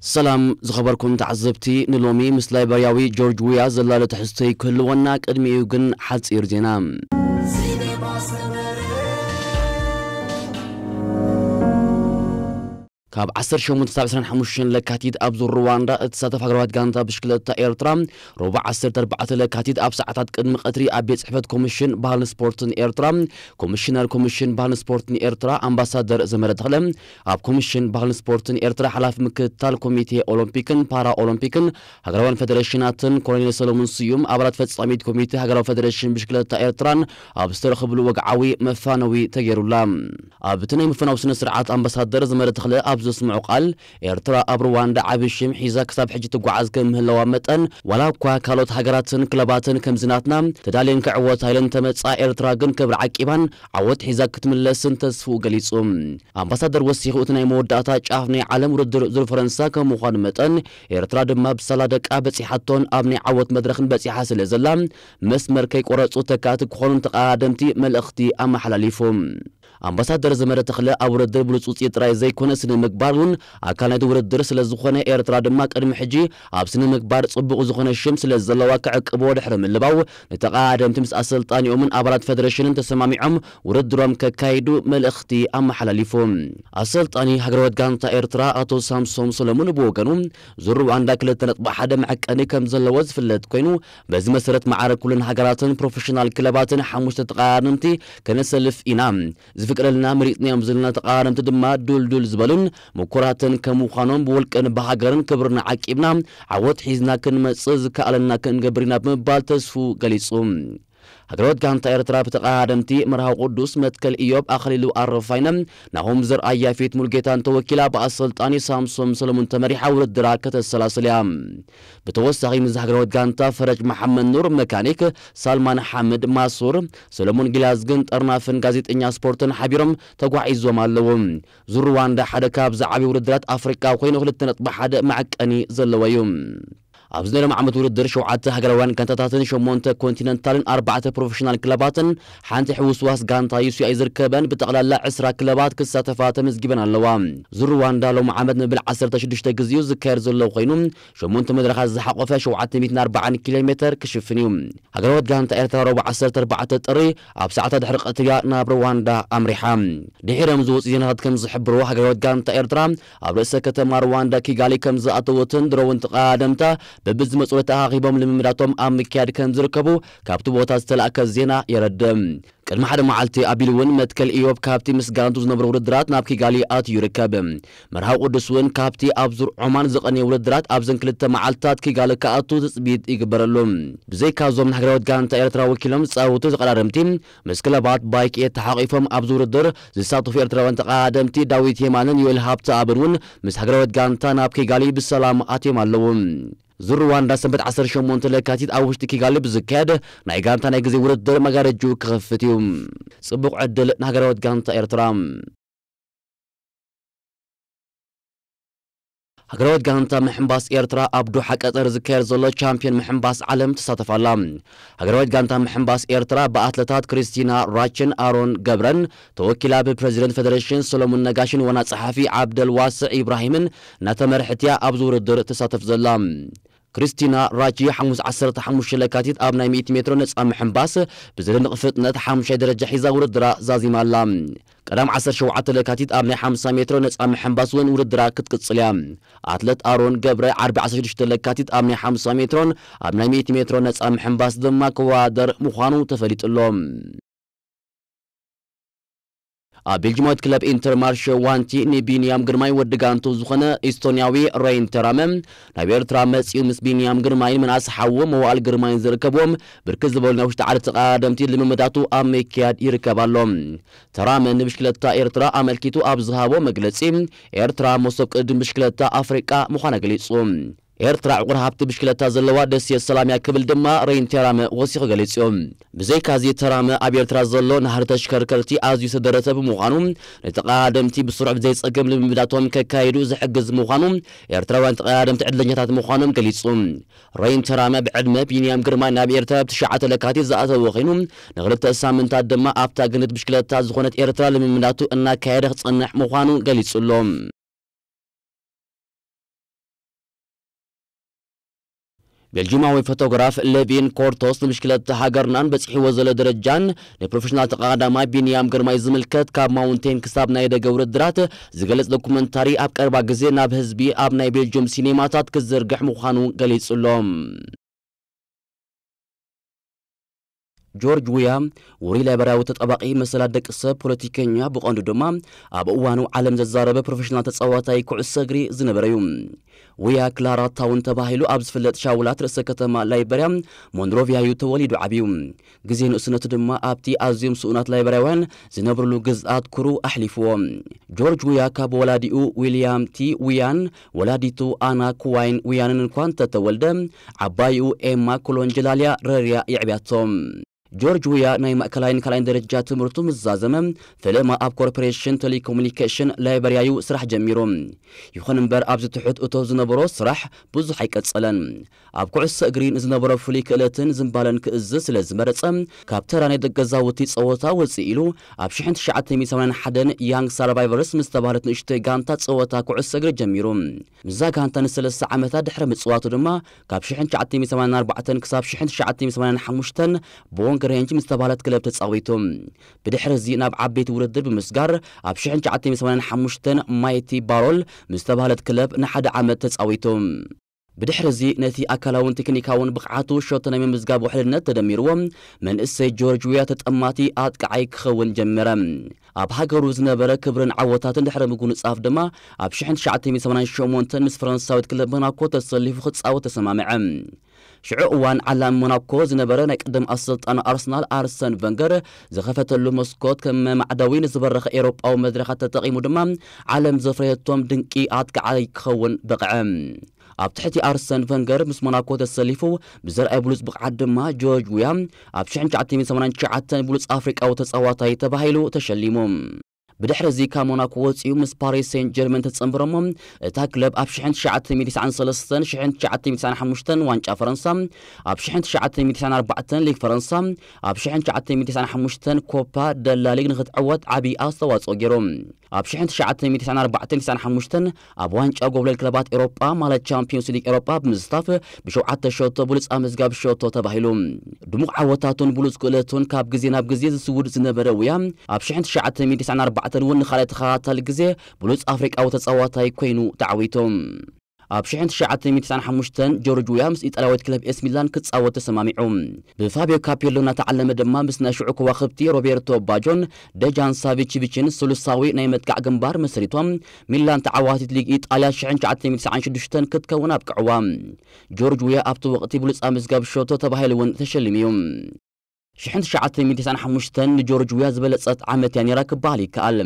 ሰላም ዝኸበርኩም ተዓዘብቲ፣ ንሎሚ ምስ ላይበርያዊ ጆርጅ ውያ ዘላለ ትሕዝቶይ ክህልወና፣ ቅድሚኡ ግን ሓጺር ዜና። ካብ ዓሰርተ ሸሞንተ ክሳብ ዕስራን ሓሙሽተን ለካቲት ኣብ ዙር ሩዋንዳ እትሳተፍ ሃገራዊት ጋንታ ብሽክለታ ኤርትራ፣ ረቡዕ ዓሰርተ ኣርባዕተ ለካቲት ኣብ ሰዓታት ቅድሚ ቀትሪ ኣብ ቤት ጽሕፈት ኮሚሽን ባህልን ስፖርትን ኤርትራ፣ ኮሚሽነር ኮሚሽን ባህልን ስፖርትን ኤርትራ ኣምባሳደር ዘመረ ተኽለ፣ ኣብ ኮሚሽን ባህልን ስፖርትን ኤርትራ ሓላፊ ምክትታል ኮሚቴ ኦሎምፒክን ፓራ ኦሎምፒክን ሃገራውያን ፌደሬሽናትን ኮሎኔል ሰሎሞን ስዩም ኣባላት ፈጻሚት ኮሚቴ ሃገራዊ ፌደሬሽን ብሽክለታ ኤርትራን ኣብ ዝተረኸብሉ ወግዓዊ መፋነዊ ተገይሩላ። ኣብቲ ናይ ምፍናው ስነ ስርዓት ኣምባሳደር ዘመረ ተኽለ ኣብ ዘስምዖ ቃል፣ ኤርትራ ኣብ ሩዋንዳ ዓቢ ሽም ሒዛ ክሳብ ሕጂ ትጓዓዝ ከም ምህላዋ መጠን፣ ዋላ እኳ ካልኦት ሃገራትን ክለባትን ከምዚ ናትና ተዳልየን ክዕወታ ኢለን እንተመጻ፣ ኤርትራ ግን ክብሪ ዓቂባን ዓወት ሒዛ ክትምለስን ተስፍኡ ገሊጹ። ኣምባሳደር ወሲኹ፣ እቲ ናይ መወዳእታ ጫፍ ናይ ዓለም ውድድር ዙር ፈረንሳ ከም ምዃኑ መጠን፣ ኤርትራ ድማ ብሳላ ደቃ በጺሓቶን ኣብ ናይ ዓወት መድረኽን በጺሓ ስለ ዘላ፣ መስመር ከይቆረጹ ተካእቲ ክኾኑን ተቐዳደምቲ መልእኽቲ ኣመሓላሊፉ። ኣምባሳደር ዘመረ ተኽለ፣ ኣብ ውድድር ብሉጽ ውጽኢት ጥራይ ዘይኮነ ስነ ምግባር እውን ኣካል ናይቲ ውድድር ስለ ዝኾነ፣ ኤርትራ ድማ ቅድሚ ሕጂ ኣብ ስነ ምግባር ጽቡቕ ዝኾነ ሽም ስለ ዘለዋ ክዕቅብዎ ድሕሪ ምልባው፣ ንተቐዳደምቲ ምስ ኣሰልጣኒኦምን ኣባላት ፌደሬሽንን ተሰማሚዖም ውድድሮም ከካይዱ መልእኽቲ ኣመሓላሊፉ። ኣሰልጣኒ ሃገራዊት ጋንታ ኤርትራ ኣቶ ሳምሶም ሰለሙን ብወገኑ፣ ዙር ሩዋንዳ ክልተ ነጥቢ ሓደ መዐቀኒ ከም ዘለዎ ዝፍለጥ ኮይኑ፣ በዚ መሰረት ማዕረ ኩለን ሃገራትን ፕሮፌሽናል ክለባትን ሓሙሽተ ተቐዳደምቲ ከነሰልፍ ኢና። ዝፍቀደልና መሪጽናዮም ዘለና ተቐዳደምቲ ድማ ዱልዱል ዝበሉን ምኩራትን ከም ምዃኖም፣ ብውልቅን ብሃገርን ክብርና ዓቂብና ዓወት ሒዝና ክንመጽእ ዝከኣለና ክንገብር ኢና ብምባል ተስፉ ገሊጹ። ሃገራዊት ጋንታ ኤርትራ ብተቐዳደምቲ መርሃዊ ቅዱስ፣ መትከል ኢዮብ፣ ኣኽሊሉ ኣረፋይነ፣ ናሆም ዘርኣይ፣ ያፌት ሙሉጌታን ተወኪላ ብኣሰልጣኒ ሳምሶም ሰለሙን ተመሪሓ ውድድራ ከተሰላስል እያ። ብተወሳኺ፣ ምስ ሃገራዊት ጋንታ ፈረጅ መሓመድ ኑር፣ መካኒክ፣ ሳልማን ሓምድ፣ ማሱር፣ ሰለሙን ጊላዝግን ጠርናፍን ጋዜጠኛ ስፖርትን ሓቢሮም ተጓዒዞም ኣለዉ። ዙር ሩዋንዳ ሓደ ካብ ዝዓበዩ ውድድራት ኣፍሪቃ ኮይኑ፣ ክልተ ነጥቢ ሓደ መዐቀኒ ዘለዎ እዩ። ኣብዚ ናይ ሎም ዓመት ውድድር ሸውዓተ ሃገራውያን ጋንታታትን ሸሞንተ ኮንቲነንታልን ኣርባዕተ ፕሮፌሽናል ክለባትን ሓንቲ ሕውስዋስ ጋንታ ዩ ሲ ኣይ ዝርከበን ብጠቕላላ ዕስራ ክለባት ክሳተፋ ተመዝጊበን ኣለዋ። ዙር ሩዋንዳ ሎም ዓመት ንብል ዓሰርተ ሽዱሽተ ግዜኡ ዝካየድ ዘሎ ኮይኑ፣ ሸሞንተ መድረኻት ዝሓቆፈ ሸውዓተ ሚእትን ኣርባዓን ኪሎ ሜተር ክሽፍን እዩ። ሃገራዊት ጋንታ ኤርትራ ረቡዕ ዓሰርተ ኣርባዕተ ጥሪ ኣብ ሰዓታት ድሕሪ ቀትሪ እያ ናብ ሩዋንዳ ኣምሪሓ። ድሒሮም ዝወፁ ዜናታት ከም ዝሕብርዎ፣ ሃገራዊት ጋንታ ኤርትራ ኣብ ርእሰ ከተማ ሩዋንዳ ኪጋሊ ከም ዝኣተወትን ድሮ እውን ተቐዳደምታ በብዝመፅኡ ተኣኻኺቦም ልምምዳቶም ኣብ ምክያድ ከም ዝርከቡ ካብቲ ቦታ ዝተላእከ ዜና የረድእ። ቅድሚ ሓደ መዓልቲ ኣቢሉ እውን መትከል ኢዮብ ካብቲ ምስ ጋንቱ ዝነበሩ ውድድራት ናብ ኪጋሊ ኣትዩ ይርከብ። መርሃዊ ቅዱስ እውን ካብቲ ኣብ ዙር ዖማን ዝቐነየ ውድድራት ኣብዘን ክልተ መዓልትታት ኪጋሊ ክኣቱ ትፅቢት ይግበረሉ። ብዘይካዞም ንሃገራዊት ጋንታ ኤርትራ ወኪሎም ዝፃወቱ ተቐዳደምቲ፣ ምስ ክለባት ባይክ ኤት ተሓቒፎም ኣብዚ ውድድር ዝሳተፉ ኤርትራውያን ተቐዳደምቲ ዳዊት የማንን ዮኤል ሃብተኣብን እውን ምስ ሃገራዊት ጋንታ ናብ ኪጋሊ ብሰላም ኣትዮም ኣለዉ። ዙር ሩዋንዳ ሰንበት ዓሰርተ ሸሞንተ ለካቲት ኣብ ውሽጢ ኪጋሊ ብዝካየድ ናይ ጋንታ ናይ ግዜ ውድድር መጋረጅኡ ክኸፍት እዩ። ጽቡቕ ዕድል ንሃገራዊት ጋንታ ኤርትራ። ሃገራዊት ጋንታ ምሕንባስ ኤርትራ ኣብ ዶሓ ቀጠር ዝካየድ ዘሎ ቻምፒዮን ምሕንባስ ዓለም ትሳተፍ ኣላ። ሃገራዊት ጋንታ ምሕንባስ ኤርትራ ብኣትለታት ክርስቲና ራችን ኣሮን ገብረን ተወኪላ ብፕረዚደንት ፌደሬሽን ሰሎሙን ነጋሽን ዋና ጸሓፊ ዓብደል ዋስዕ ኢብራሂምን እናተመርሐት እያ ኣብዚ ውድድር ትሳተፍ ዘላ። ክርስቲና ራቺ ሓሙስ ዓሰርተ ሓሙሽተ ለካቲት ኣብ ናይ ሚእቲ ሜትሮ ነጻ ምሕንባስ ብዘደንቕ ፍጥነት ሓሙሻይ ደረጃ ሒዛ ውድድራ ዛዚማ ኣላ። ቀዳም ዓሰርተ ሸውዓተ ለካቲት ኣብ ናይ ሓምሳ ሜትሮ ነጻ ምሕንባስ እውን ውድድራ ክትቅጽል እያ። ኣትለት ኣሮን ገብረ ዓርቢ ዓሰርተ ሽዱሽተ ለካቲት ኣብ ናይ ሓምሳ ሜትሮን ኣብ ናይ ሚእቲ ሜትሮ ነጻ ምሕንባስ ድማ ክወዳደር ምዃኑ ተፈሊጡ ኣሎ። ኣብ ቤልጅማዊት ክለብ ኢንተርማርሸ ዋንቲ ንቢንያም ግርማይ ወዲ ጋንቱ ዝኾነ ኢስቶንያዊ ሬይን ተራመ ናብ ኤርትራ መጺኡ። ምስ ቢንያም ግርማይን ምንኣስ ሓዉ መዋእል ግርማይን ዝርከብዎም ብርክት ዝበሉ ናይ ውሽጢ ዓዲ ተቐዳደምቲ ልምምዳቱ ኣብ ምክያድ ይርከብ ኣሎ። ተራመ ንብሽክለታ ኤርትራ ኣመልኪቱ ኣብ ዝሃቦ መግለጺ፣ ኤርትራ መሶብ ቅድድም ብሽክለታ ኣፍሪቃ ምዃና ገሊጹ። ኤርትራ ዕቑር ሃብቲ ብሽክለታ ዘለዋ ደሴት ሰላም እያ ክብል ድማ ሬይን ተራመ ወሲኹ ገሊጹ። ብዘይካዚ ተራመ ኣብ ኤርትራ ዘሎ ናህሪ ተሽከርከርቲ ኣዝዩ ዝተደረተ ብምዃኑ፣ ንተቐዳደምቲ ብስሩዕ ብዘይጸገም ልምምዳቶም ከካይዱ ዝሕግዝ ምዃኑ፣ ኤርትራውያን ተቐዳደምቲ ዕድለኛታት ምዃኖም ገሊጹ። ሬይን ተራመ ብዕድመ ቢንያም ግርማይ ናብ ኤርትራ ብ ትሽዓተ ለካቲት ዝኣተወ ኮይኑ፣ ንኽልተ ሳምንታት ድማ ኣብታ ገነት ብሽክለታ ዝኾነት ኤርትራ ልምምዳቱ እናካየደ ክጸንሕ ምዃኑ ገሊጹ ኣሎ። ቤልጂማዊ ፎቶግራፍ ሌቪን ኮርቶስ ንብሽክለታ ሃገርናን በጺሕዎ ዘሎ ደረጃን ንፕሮፌሽናል ተቐዳዳማይ ቢንያም ግርማይ ዝምልከት ካብ ማውንቴን ክሳብ ናይ ደገ ውድድራት ዝገልጽ ዶኩመንታሪ ኣብ ቀረባ ግዜ ናብ ህዝቢ ኣብ ናይ ቤልጅየም ሲኔማታት ክዝርግሕ ምዃኑ ገሊጹ ኣሎ። ጆርጅ ዊያ ውሩይ ላይበራዊ ተጣባቂ መሰላት ደቂ ሰብ፣ ፖለቲከኛ፣ ብቐንዱ ድማ ኣብ እዋኑ ዓለም ዘዛረበ ፕሮፌሽናል ተጻዋታይ ኩዕሶ እግሪ ዝነበረ እዩ። ዊያ ክላራ ታውን ተባሂሉ ኣብ ዝፍለጥ ሻውላት ርእሰ ከተማ ላይበርያ ሞንሮቪያ እዩ ተወሊዱ ዓብዩ። ግዜ ንእስነቱ ድማ ኣብቲ ኣዝዮም ስኡናት ላይበርያውያን ዝነብርሉ ግዝኣት ኩሩ ኣሕሊፍዎ። ጆርጅ ዊያ ካብ ወላዲኡ ዊልያም ቲ ዊያን ወላዲቱ ኣና ኩዋይን ዊያንን እንኳ እንተተወልደ፣ ዓባይኡ ኤማ ኮሎንጀላልያ ረርያ የዕብያቶ። ጆርጅ ዊያ ናይ ማእከላይን ካልኣይን ደረጃ ትምህርቱ ምስ ዛዘመ፣ ፈለማ ኣብ ኮርፖሬሽን ቴሌኮሙኒኬሽን ላይበርያዩ ስራሕ ጀሚሩ። ይኹን እምበር ኣብዚ ትሑት እቶት ዝነበሮ ስራሕ ብዙሕ ኣይቀጸለን። ኣብ ኩዕሶ እግሪ ንዝነበሮ ፍሉይ ክእለትን ዝንባለን ክእዝዝ ስለ ዝመረጸ፣ ካብ ተራ ናይ ደገ ገዛውቲ ጸወታ ወጽእ ኢሉ ኣብ ሽሕን ትሽዓተ ሚእትን ሰማንያን ሓደን ያንግ ሰርቫይቨርስ ምስ ተባህለት ንእሽቶይ ጋንታ ጸወታ ኩዕሶ እግሪ ጀሚሩ። ምስዛ ጋንታ ንሰለስተ ዓመታት ድሕሪ ምጽዋቱ ድማ ካብ ሽሕን ትሽዓተ ሚእትን ሰማንያን ኣርባዕተን ክሳብ ሽሕን ትሽዓተ ሚእትን ሰማንያን ሓሙሽተን ቦንግ ሬንጅ ምስ ተባህለት ክለብ ተጻዊቱ። ብድሕሪ እዚ ናብ ዓበይቲ ውድድር ብምስጋር ኣብ ሽሕን ትሽዓተ ሚእትን ሰማንያን ሓሙሽተን ማይቲ ባሮል ምስ ተባህለት ክለብ ንሓደ ዓመት ተጻዊቱ። ብድሕሪ እዚ ነቲ ኣካላውን ቴክኒካውን ብቕዓቱ ሸቶ ናይ ምምዝጋብ ውሕልነት ተደሚርዎ፣ መንእሰይ ጆርጅ ዊያ ተጠማቲ ኣጥቃዓይ ክኸውን ጀመረ። ኣብ ሃገሩ ዝነበረ ክብርን ዓወታትን ድሕሪ ምጉንጻፍ ድማ ኣብ ሽሕን ትሽዓተ ሚእትን ሰማንያን ሸሞንተን ምስ ፈረንሳዊት ክለብ ሞናኮ ተሰሊፉ ክጻወት ተሰማምዐ። ሽዑ እዋን ዓላሚ ሞናኮ ዝነበረ ናይ ቀደም ኣሰልጣኒ ኣርሰናል ኣርሰን ቨንገር ዝኸፈተሉ መስኮት ከም መማዕደዊ ንዝበረኸ ኤውሮጳዊ መድረኻት ተጠቒሙ ድማ ዓለም ዘፍረየቶም ድንቂ ኣጥቃዓይ ክኸውን በቕዐ። ኣብ ትሕቲ ኣርሰን ቨንገር ምስ ሞናኮ ተሰሊፉ ብዘርኣይ ብሉጽ ብቕዓት ድማ ጆርጅ ዊያ ኣብ ሽሕን ትሽዓተ ሚእትን ሰማንያን ትሽዓተን ብሉጽ ኣፍሪቃዊ ተጻዋታይ ተባሂሉ ተሸሊሙ። ብድሕሪ እዚ ካብ ሞናኮ ወጺኡ ምስ ፓሪስ ሴንት ጀርመን ተጸንበረ እሞ፣ እታ ክለብ ኣብ ሽሕን ትሽዓተ ሚእትን ትስዓን ሰለስተን ሽሕን ትሽዓተ ሚእትን ትስዓን ሓሙሽተን ዋንጫ ፈረንሳ፣ ኣብ ሽሕን ትሽዓተ ሚእትን ትስዓን ኣርባዕተን ሊግ ፈረንሳ፣ ኣብ ሽሕን ትሽዓተ ሚእትን ትስዓን ሓሙሽተን ኮፓ ደላ ሊግ ንክትዕወት ዓቢ ኣስተዋጽኦ ገይሩ። ኣብ ሽሕን ትሽዓተ ሚእትን ትስዓን ኣርባዕተን ትስዓን ሓሙሽተን ኣብ ዋንጫ ጎብለል ክለባት ኤውሮጳ ማለት ቻምፒዮንስ ሊግ ኤውሮጳ ብምስታፍ ብሸውዓተ ሸቶ ብሉጽ ኣመዝጋቢ ሸቶ ተባሂሉ። ድሙቕ ዓወታቱን ብሉጽ ክእለቱን ካብ ግዜ ናብ ግዜ ዝስውድ ዝነበረ ውያ፣ ኣብ ሽሕን ትሽዓተ ሚእትን ትስዓን ኣርባዕተን እውን ንኻልኣይ ተኸታታሊ ግዜ ብሉጽ ኣፍሪቃዊ ተጻዋታይ ኮይኑ ተዓዊቱ። ኣብ ሽሕን ትሽዓተ ሚእትን ትስዓን ሓሙሽተን ጆርጅ ውያ ምስ ኢጣልያዊት ክለብ ኤስ ሚላን ክጻወት ተሰማሚዑ። ብፋቢዮ ካፔሎ እናተዓለመ ድማ ምስ ናይ ሽዑ ከዋኽብቲ ሮቤርቶ ባጆን ደጃን ሳቪችቪችን ስሉሳዊ ናይ መጥቃዕ ግንባር መስሪቶም፣ ሚላን ተዓዋቲት ሊግ ኢጣልያ ሽሕን ትሽዓተ ሚእትን ትስዓን ሽዱሽተን ክትከውን ኣብቅዕዋ። ጆርጅ ውያ ኣብቲ ወቕቲ ብሉጽ ኣመዝጋቢ ሸቶ ተባሂሉ እውን ተሸሊሙ እዩ። ሽሕን ትሽዓተ ሚእትን ትስዓን ሓሙሽተን ንጆርጅ ውያ ዝበለጸት ዓመት እያ ነይራ ክበሃል ይከኣል።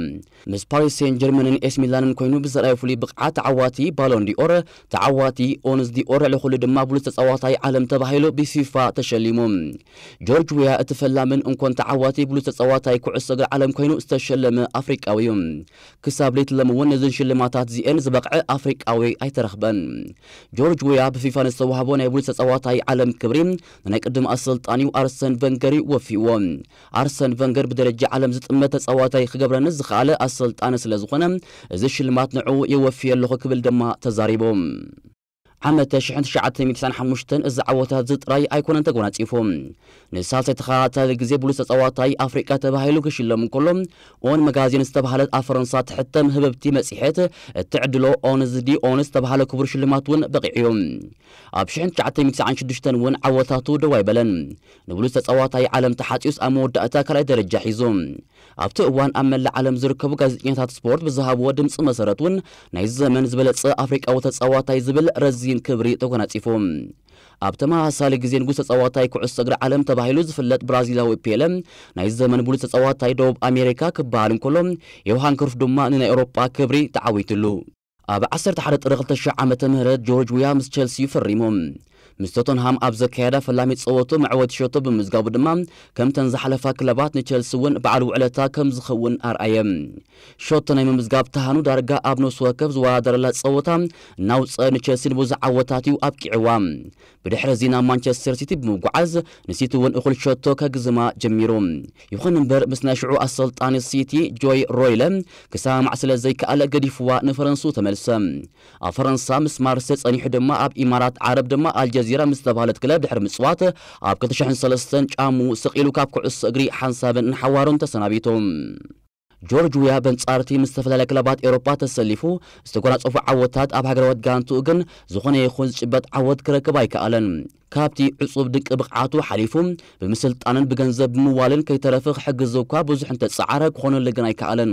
ምስ ፓሪስ ሴን ጀርመንን ኤስ ሚላንን ኮይኑ ብዘርኣዮ ፍሉይ ብቕዓት ተዓዋቲ ባሎን ዲኦር፣ ተዓዋቲ ኦንስ ዲኦር፣ ልዕሊ ኩሉ ድማ ብሉጽ ተጻዋታይ ዓለም ተባሂሉ ብፊፋ ተሸሊሙ። ጆርጅ ውያ እቲ ፈላምን እንኮን ተዓዋቲ ብሉጽ ተጻዋታይ ኩዕሶ እግሪ ዓለም ኮይኑ ዝተሸለመ ኣፍሪቃዊ እዩ። ክሳብ ሌት ሎሚ እውን ነዘን ሽልማታት እዚኤን ዝበቕዐ ኣፍሪቃዊ ኣይተረኽበን። ጆርጅ ውያ ብፊፋ ንዝተዋህቦ ናይ ብሉጽ ተጻዋታይ ዓለም ክብሪ ንናይ ቅድም ኣሰልጣኒኡ ኣርሰን ቨንገር እዩ ወፊዎ። ኣርሰን ቨንገር ብደረጃ ዓለም ዝጥመት ተጻዋታይ ክገብረኒ ዝኸኣለ ኣሰልጣኒ ስለ ዝኾነ፣ እዚ ሽልማት ንዕኡ የወፍዮ ኣለኹ ክብል ድማ ተዛሪቡ። ዓመተ ሽሕን ትሽዓተ ሚእትን ትስዓን ሓሙሽተን እዚ ዓወታት እዚ ጥራይ ኣይኮነን ተጎናጺፉ። ንሳልሳይ ተኸታታሊ ግዜ ብሉጽ ተጻዋታይ ኣፍሪቃ ተባሂሉ ክሽለም እንከሎ፣ ኦን መጋዚን ዝተባህለት ኣብ ፈረንሳ ትሕተም ህብብቲ መጽሔት እትዕድሎ ኦንስ ዲ ኦንስ ዝተባህለ ክቡር ሽልማት እውን በቒዑ እዩ። ኣብ ሽሕን ትሽዓተ ሚእትን ትስዓን ሽዱሽተን እውን ዓወታቱ ደው ኣይበለን። ንብሉጽ ተጻዋታይ ዓለም ተሓጽዩስ ኣብ መወዳእታ ካልኣይ ደረጃ ሒዙ። ኣብቲ እዋን ኣብ መላእ ዓለም ዝርከቡ ጋዜጠኛታት ስፖርት ብዝሃብዎ ድምጺ መሰረት እውን ናይ ዘመን ዝበለጸ ኣፍሪቃዊ ተጻዋታይ ዝብል ረዚን ክብሪ ተጎናጺፉ። ኣብ ተመሳሳሊ ግዜ ንጉስ ተጻዋታይ ኩዕሶ እግሪ ዓለም ተባሂሉ ዝፍለጥ ብራዚላዊ ፔለ ናይ ዘመን ብሉጽ ተጻዋታይ ደቡብ ኣሜሪካ ክበሃል እንከሎ፣ ዮሃን ክሩፍ ድማ ንናይ ኤውሮጳ ክብሪ ተዓዊትሉ። ኣብ ዓሰርተ ሓደ ጥሪ ክልተ ሽሕ ዓመተ ምህረት ጆርጅ ውያ ምስ ቸልሲ ፈሪሙ። ምስ ቶተንሃም ኣብ ዘካየዳ ፈላሚት ጸወቱ መዕወቲ ሸቶ ብምዝጋቡ ድማ ከምተን ዝሓለፋ ክለባት ንቸልሲ እውን በዓል ውዕለታ ከም ዝኸውን ኣርኣየ። ሸቶ ናይ ምምዝጋብ ተሃኑ ዳርጋ ኣብ ነፍሲ ወከፍ ዝወዳደረላ ጸወታ እናውጸ ንቸልሲ ንብዙሕ ዓወታት እዩ ኣብቂዕዋ። ብድሕሪ እዚ ናብ ማንቸስተር ሲቲ ብምጉዓዝ ንሲቲ እውን እኹል ሸቶ ከግዝማ ጀሚሩ። ይኹን እምበር ምስ ናይ ሽዑ ኣሰልጣኒ ሲቲ ጆይ ሮይለ ክሰማማዕ ስለ ዘይከኣለ ገዲፍዋ ንፈረንሱ ተመልሰ። ኣብ ፈረንሳ ምስ ማርሰ ጸኒሑ ድማ ኣብ ኢማራት ዓረብ ድማ ኣልጀ ዚራ ምስ ዝተባህለት ክለብ ድሕሪ ምጽዋት፣ ኣብ ክልተ ሽሕን ሰለስተን ጫሙ ስቕ ኢሉ ካብ ኩዕሶ እግሪ ሓንሳብን ንሓዋሩን ተሰናቢቱ። ጆርጅ ዊያ በንጻርቲ ምስ ዝተፈላለያ ክለባት ኤውሮጳ ተሰሊፉ ዝተጎናጸፉ ዓወታት ኣብ ሃገራዊት ጋንትኡ ግን ዝኾነ ይኹን ዝጭበጥ ዓወት ክረክብ ኣይከኣለን። ካብቲ ዕጹብ ድንቂ ብቕዓቱ ሓሊፉ ብምስልጣንን ብገንዘብ ብምዋልን ከይተረፈ ክሕግዝ እኳ ብዙሕ እንተጸዓረ ክኾነሉ ግን ኣይከኣለን።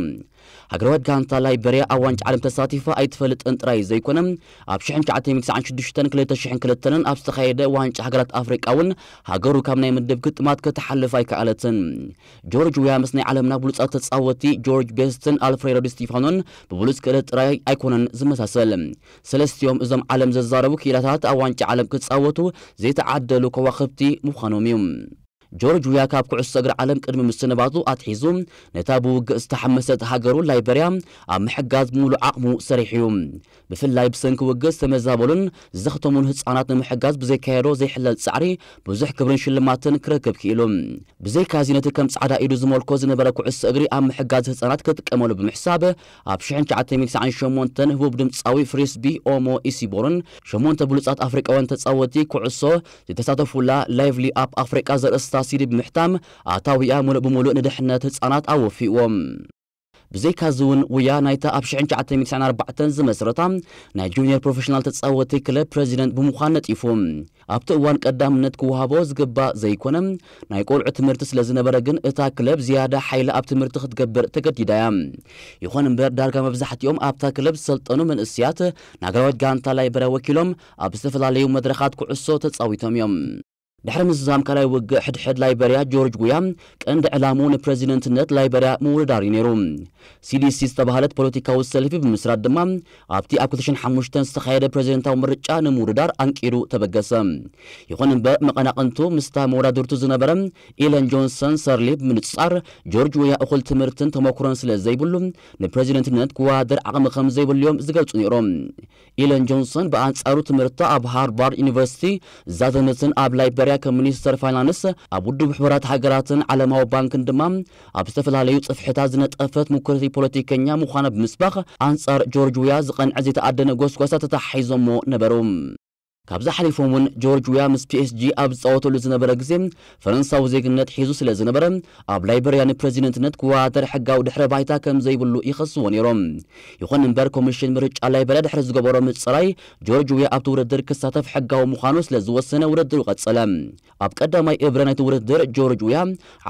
ሃገራዊት ጋንታ ላይበርያ ኣብ ዋንጫ ዓለም ተሳቲፋ ኣይትፈልጥን ጥራይ ዘይኮነ ኣብ ሽሕን ትሽዓተ ሚእትን ትስዓን ሽዱሽተን ክልተ ሽሕን ክልተን ኣብ ዝተኻየደ ዋንጫ ሃገራት ኣፍሪቃ እውን ሃገሩ ካብ ናይ ምድብ ግጥማት ከተሓልፍ ኣይከኣለትን። ጆርጅ ዊያ ምስ ናይ ዓለምና ብሉጻት ተጻወቲ ጆርጅ ቤስትን ኣልፍሬዶ ዲ ስቲፋኖን ብብሉጽ ክእለት ጥራይ ኣይኮነን ዝመሳሰል። ሰለስቲኦም እዞም ዓለም ዘዛረቡ ክኢላታት ኣብ ዋንጫ ዓለም ክጻወቱ ዘይተዓደሉ ከዋኽብቲ ምዃኖም እዩ። ጆርጅ ዊያ ካብ ኩዕሶ እግሪ ዓለም ቅድሚ ምስንባቱ ኣትሒዙ ነታ ብውግእ ዝተሓመሰት ሃገሩ ላይበርያ ኣብ ምሕጋዝ ብምሉእ ዓቕሙ ሰሪሑ እዩ። ብፍላይ ብሰንኪ ውግእ ዝተመዛበሉን ዝዘኽተሙን ህጻናት ንምሕጋዝ ብዘካየዶ ዘይሕለል ጻዕሪ ብዙሕ ክብርን ሽልማትን ክረክብ ክኢሉ። ብዘይካዚ ነቲ ከም ጻዕዳ ኢዱ ዝመልኮ ዝነበረ ኩዕሶ እግሪ ኣብ ምሕጋዝ ህጻናት ክጥቀመሉ ብምሕሳብ ኣብ ሽሕን ትሽዓተ ሚእትን ትስዓን ሸሞንተን ህቡብ ድምጻዊ ፍሪስቢ ኦሞ ኢሲቦርን ሸሞንተ ብሉጻት ኣፍሪቃውያን ተጻወቲ ኩዕሶ ዝተሳተፉላ ላይቭሊ ኣፕ ኣፍሪቃ ዘርእስታ ሲዲ ብምሕታም ኣታዊኣ ሙሉእ ብምሉእ ንድሕነት ህጻናት ኣወፊእዎም። ብዘይካዚ እውን ውያ ናይታ ኣብ ሽሕን ትሽዓተ ሚእትን ትስዓን ኣርባዕተን ዝመስረታ ናይ ጁኒየር ፕሮፌሽናል ተጻወቲ ክለብ ፕሬዚደንት ብምዃን ነጢፉ። ኣብቲ እዋን ቀዳምነት ክወሃቦ ዝግባእ ዘይኮነ ናይ ቆልዑ ትምህርቲ ስለ ዝነበረ ግን እታ ክለብ ዝያዳ ሓይሊ ኣብ ትምህርቲ ክትገብር ተገዲዳ እያ። ይኹን እምበር ዳርጋ መብዛሕትኦም ኣብታ ክለብ ዝሰልጠኑ መንእስያት ንሃገራዊት ጋንታ ላይበርያ ወኪሎም ኣብ ዝተፈላለዩ መድረኻት ኩዕሶ ተጻዊቶም እዮም። ድሕሪ ምዝዛም ካልኣይ ውግእ ሕድሕድ ላይበርያ ጆርጅ ዊያ ቀንዲ ዕላሙ ንፕሬዚደንትነት ላይበርያ ምውድዳር እዩ ነይሩ። ሲዲሲ ዝተባህለት ፖለቲካዊ ሰልፊ ብምስራት ድማ ኣብቲ ኣብ ክልተ ሽሕን ሓሙሽተን ዝተኻየደ ፕሬዚደንታዊ ምርጫ ንምውድዳር ኣንቂዱ ተበገሰ። ይኹን እምበር መቐናቕንቱ ምስታ መወዳድርቱ ዝነበረ ኢለን ጆንሰን ሰርሊፍ ብምንጻር ጆርጅ ዊያ እኹል ትምህርትን ተመክሮን ስለ ዘይብሉ ንፕሬዚደንትነት ክወዳደር ዓቕሚ ከም ዘይብሉ እዮም ዝገልጹ ነይሮም። ኢለን ጆንሰን ብኣንጻሩ ትምህርታ ኣብ ሃርቫርድ ዩኒቨርሲቲ ዛዘመትን ኣብ ላይበርያ ከም ሚኒስተር ፋይናንስ ኣብ ውድብ ሕቡራት ሃገራትን ዓለማዊ ባንክን ድማ ኣብ ዝተፈላለዩ ጽፍሕታት ዝነጠፈት ምኩርቲ ፖለቲከኛ ምዃና ብምስባኽ ኣንጻር ጆርጅ ዊያ ዝቐንዐ ዘይተኣደነ ጎስጓሳ ተተሓሒዞሞ ነበሩ። ካብዚ ሓሊፎም እውን ጆርጅ ዊያ ምስ ፒኤስጂ ኣብ ዝጻወተሉ ዝነበረ ግዜ ፈረንሳዊ ዜግነት ሒዙ ስለ ዝነበረ ኣብ ላይበርያ ንፕሬዚደንትነት ክወዳደር ሕጋዊ ድሕረ ባይታ ከም ዘይብሉ ይኸስዎ ነይሮም። ይኹን እምበር ኮሚሽን ምርጫ ላይበርያ ድሕሪ ዝገበሮ ምጽራይ ጆርጅ ዊያ ኣብቲ ውድድር ክሳተፍ ሕጋዊ ምዃኑ ስለ ዝወሰነ ውድድሩ ቀጸለ። ኣብ ቀዳማይ እብረ ናይቲ ውድድር ጆርጅ ዊያ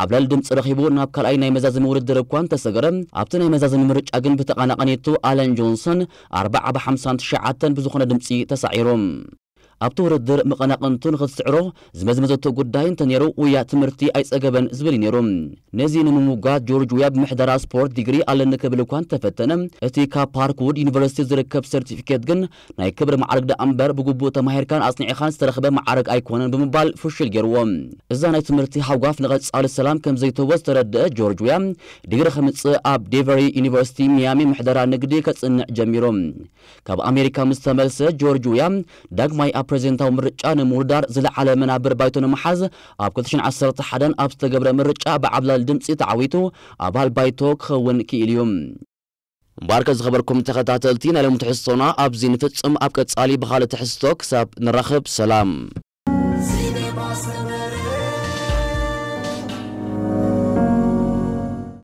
ዓብላሊ ድምፂ ረኺቡ ናብ ካልኣይ ናይ መዛዘሚ ውድድር እኳ እንተሰገረ ኣብቲ ናይ መዛዘሚ ምርጫ ግን ብተቐናቐኒቱ ኣለን ጆንሰን ኣርባዓ ብሓምሳን ትሽዓተን ብዝኾነ ድምፂ ተሳዒሩ። ኣብቲ ውድድር መቐናቕንቱ ንኽትስዕሮ ዝመዝመዘቶ ጉዳይ እንተነይሩ ውያ ትምህርቲ ኣይጸገበን ዝብል እዩ ነይሩ። ነዚ ንምምጓት ጆርጅ ውያ ብምሕደራ ስፖርት ዲግሪ ኣለኒ ክብል እኳ እንተፈተነ እቲ ካብ ፓርክውድ ዩኒቨርሲቲ ዝርከብ ሰርቲፊኬት ግን ናይ ክብሪ ማዕርግ ደኣ እምበር ብግቡእ ተማሂርካን ኣጽኒዕኻን ዝተረኽበ ማዕርግ ኣይኮነን ብምባል ፍሽል ገይርዎ። እዛ ናይ ትምህርቲ ሃጓፍ ንቐጻሊ ሰላም ከም ዘይትህቦ ዝተረድአ ጆርጅ ውያ ዲግሪ ከምጽእ ኣብ ዴቨሪ ዩኒቨርሲቲ ሚያሚ ምሕደራ ንግዲ ከጽንዕ ጀሚሩ። ካብ ኣሜሪካ ምስ ተመልሰ ጆርጅ ውያ ዳግማይ ኣብ ፕሬዚደንታዊ ምርጫ ንምውዳር ዝለዓለ መናብር ባይቶ ንምሓዝ ኣብ ክልተ ሽሕን ዓሰርተ ሓደን ኣብ ዝተገብረ ምርጫ ብዓብላል ድምፂ ተዓዊቱ ኣባል ባይቶ ክኸውን ክኢል እዩ። እምበኣርከ ዝኸበርኩም ተኸታተልቲ ናይ ሎሚ ትሕዝቶና ኣብዚ ንፍጽም። ኣብ ቀጻሊ ብኻልእ ትሕዝቶ ክሳብ ንራኸብ ሰላም።